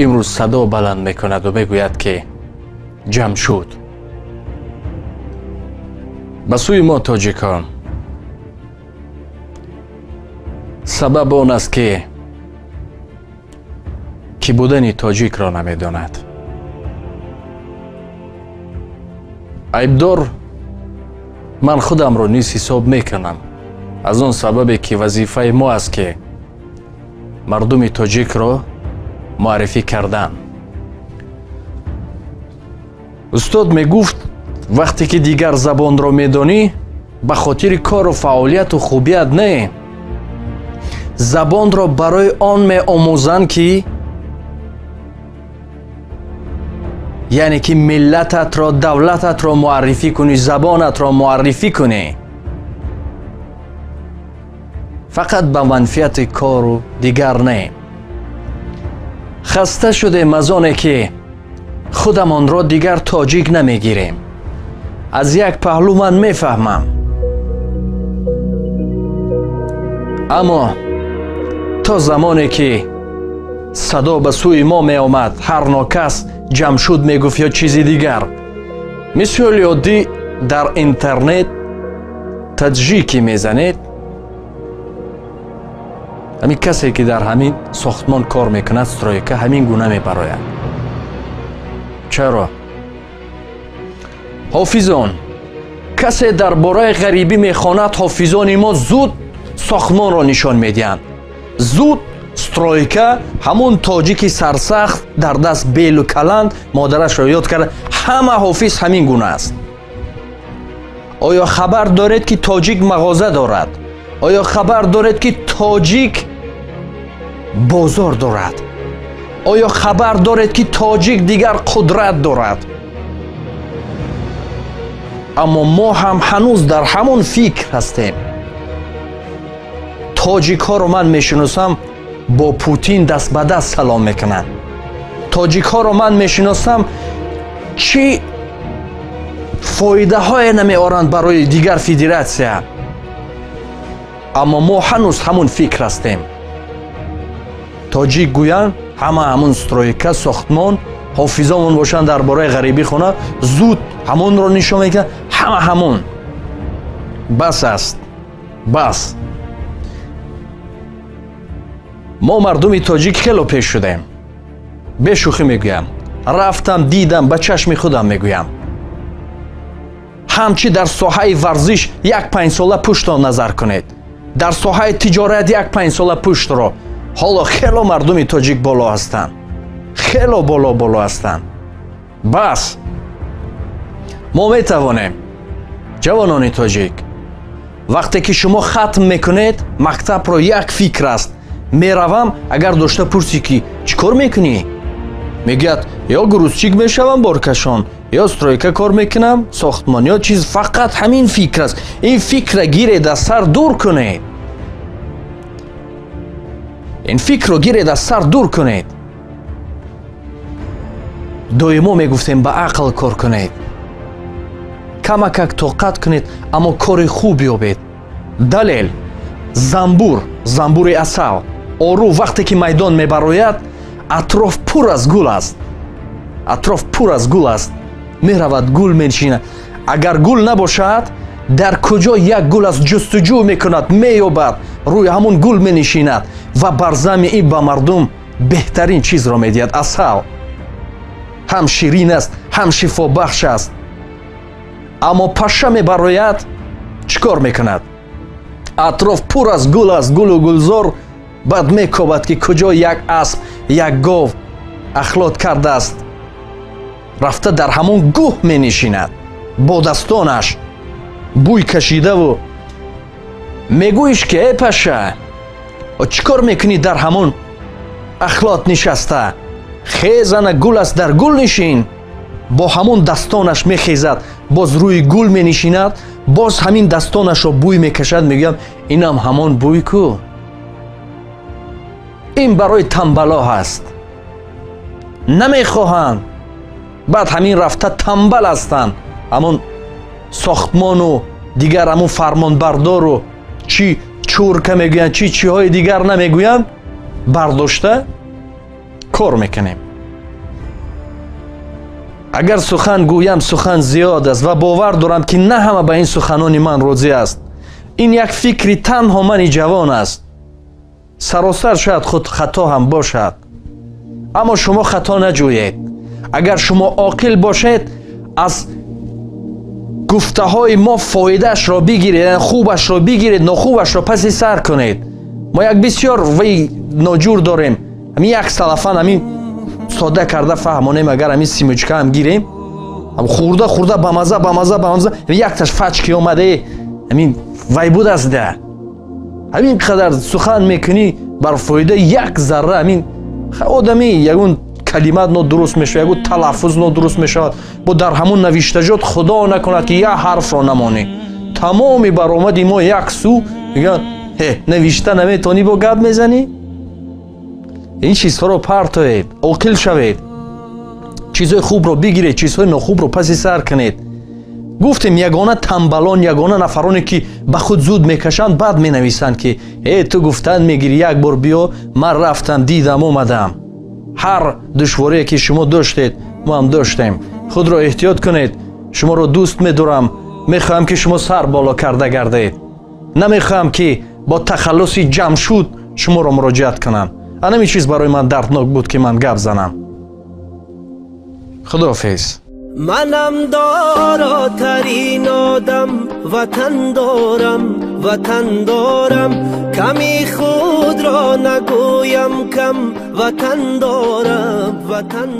Имрӯз садо баланд мекунаду мегӯяд, ки ҷамъ шуд. Ба сӯи мо тоҷикон. Сабаб он аст, ки будани тоҷикро намедонад. Айбдор ман худамро низ ҳисоб мекунам, аз он сабабе ки вазифаи мо аст, ки мардуми тоҷикро муаррифӣ кардан. Устод мегуфт, вақте ки дигар забонро медонӣ, ба хотири кору фаъолияту хубият не, забонро барои он меомӯзанд, ки яъне ки миллататро, давлататро муаррифӣ кунӣ, забонатро муаррифӣ кунӣ. Фақат ба манфиати кору дигар не. Хаста шудем аз оне, ки худамонро дигар тоҷик намегирем. Аз як паҳлӯ ман мефаҳмам, аммо то замоне ки садо ба сӯи мо меомад, ҳар нокас ҷамшуд мегуфт ё чизи дигар. Мисоли оддӣ, дар интернет таджики мезанед, ҳамин касе ки дар ҳамин сохтмон кор мекунад, стройка, ҳамин гуна мебарояд. Чаро? Ҳофизон, касе дар бораи ғарибӣ мехонад, ҳофизони мо зуд сохтмонро нишон медиҳанд, зуд стройка, ҳамон тоҷики сарсахт дар даст белу каланд, модарашро ёд карда. Ҳама ҳофиз ҳамин гуна аст. Оё хабар доред, ки тоҷик мағоза дорад? Оё хабар доред, ки тоҷик бозор дорад? Оё хабар доред, ки тоҷик дигар қудрат дорад? Аммо мо ҳам ҳанӯз дар ҳамон фикр ҳастем. Тоҷикҳоро ман мешиносам, бо Путин даст ба даст салом мекунанд. Тоҷикҳоро ман мешиносам, чӣ фоидаҳое намеоранд барои дигар федератсия. Аммо мо ҳанӯз ҳамон фикр ҳастем. Тоҷик гӯянд, ҳама ҳамон стройка, сохтмон, ҳофизомон бошанд дар бораи ғарибӣ хона, зуд ҳамонро нишон мекунанд, ҳама ҳамон. Бас аст, бас. Мо мардуми тоҷик хело пеш шудем. Бешӯхӣ мегӯям, рафтам, дидам, ба чашми худам мегӯям. Ҳамчи дар соҳаи варзиш як панҷсола пуштро назар кунед, дар соҳаи тиҷорат як панҷсола пуштро. Ҳоло хело мардуми тоҷик боло ҳастанд, хело боло боло ҳастанд. Бас, мо метавонем, ҷавонони тоҷик. Вақте ки шумо хатм мекунед мактабро, як фикр аст: меравам. Агар дошта пурсӣ, ки чӣ кор мекунӣ, мегӯяд, ё грузчик мешавам, боркашон, ё стройка кор мекунам, сохтмон, ё чиз. Фақат ҳамин фикр аст. Ин фикра гиред, аз сар дур кунед. Ин фикрро гиред, аз сар дур кунед. Доимо мегуфтем, ба ақл кор кунед, камакак тоқат кунед, аммо кори хуб ёбед. Далел: замбур, замбури асал ору вақте ки майдон мебарояд, атроф пур аз гул аст, атроф пур аз гул аст. Меравад, гул менишинад. Агар гул набошад, дар куҷо як гул аст, ҷустуҷӯ мекунад, меёбад, рӯи ҳамон гул менишинад ва бар зами ин ба мардум беҳтарин чизро медиҳад: асал. Ҳам ширин аст, ҳам шифобахш аст. Аммо паша мебарояд, чӣ кор мекунад? Атроф пур аз гул аст, гулу гулзор. Баъд мекобад, ки куҷо як асп, як гов ахлот кардааст, рафта дар ҳамон гӯҳ менишинад, бо дастонаш бӯй кашидаву мегӯиш, ки э паша, чӣ кор мекунӣ дар ҳамон ахлот нишаста? Хезана, гул аст, дар гул нишин. Бо ҳамон дастонаш мехезад, боз рӯи гул менишинад, боз ҳамин дастонашро бӯй мекашад. Мегӯям, инам ҳамон бӯй ку. Ин барои тамбало ҳаст, намехоҳанд. Баъд ҳамин рафта тамбал ҳастанд, ҳамон сохтмону дигар ҳамон фармонбардору чӣ чурка мегӯянд, чӣ чиҳои дигар намегӯянд, бардошта кор мекунем. Агар сухан гӯям, сухан зиёд аст ва бовар дорам, ки на ҳама ба ин суханони ман розӣ аст. Ин як фикри танҳо мани ҷавон аст. Саросар шояд худ хато ҳам бошад, аммо шумо хато наҷӯед. Агар шумо оқил бошед, аз гуфтаҳои мо фоидаашро бигиред, хубашро бигиред, нохубашро паси сар кунед. Мо як бисёр вай ноҷур дорем. Ҳамин як салафан ҳамин сода карда фаҳмонем, агар ҳамин семечка ҳам гирем, хурда хурда бамаза бамаза бамаза, якташ фачки омаде, ҳамин вай будаст да. Ҳамин қадар сухан мекунӣ бар фоида як зарра, ҳамин одами ягон калимат нодуруст мешавад, ягон талаффуз нодуруст мешавад. Бо дар ҳамун навиштаҷот худо накунад, ки як ҳарфро намонӣ. Тамоми баромади мо як су мегӯянд, навишта наметонӣ, бо гап мезанӣ? Ин чизҳоро партоед, оқил шавед, чизҳои хубро бигиред, чизҳои нохубро паси сар кунед. Гуфтем, ягона тамбалон, ягона нафароне, ки ба худ зуд мекашанд, баъд менависанд, ки ту гуфтан мегирӣ, як бор биё, ман рафтам, дидам, омадам. Ҳар душворие, ки шумо доштед, мо ҳам доштем. Худро эҳтиёт кунед. Шуморо дӯст медорам, мехоҳам, ки шумо сар боло карда гардед. Намехоҳам, ки бо тахаллуси Ҷамшуд шуморо муроҷиат кунам. Анами чиз барои ман дарднок буд, ки ман гап занам. Худоҳофиз. Манам доротарин одам, ватан дорам, ватан дорам, ками худро нагӯям кам, ватан дорам, ватан.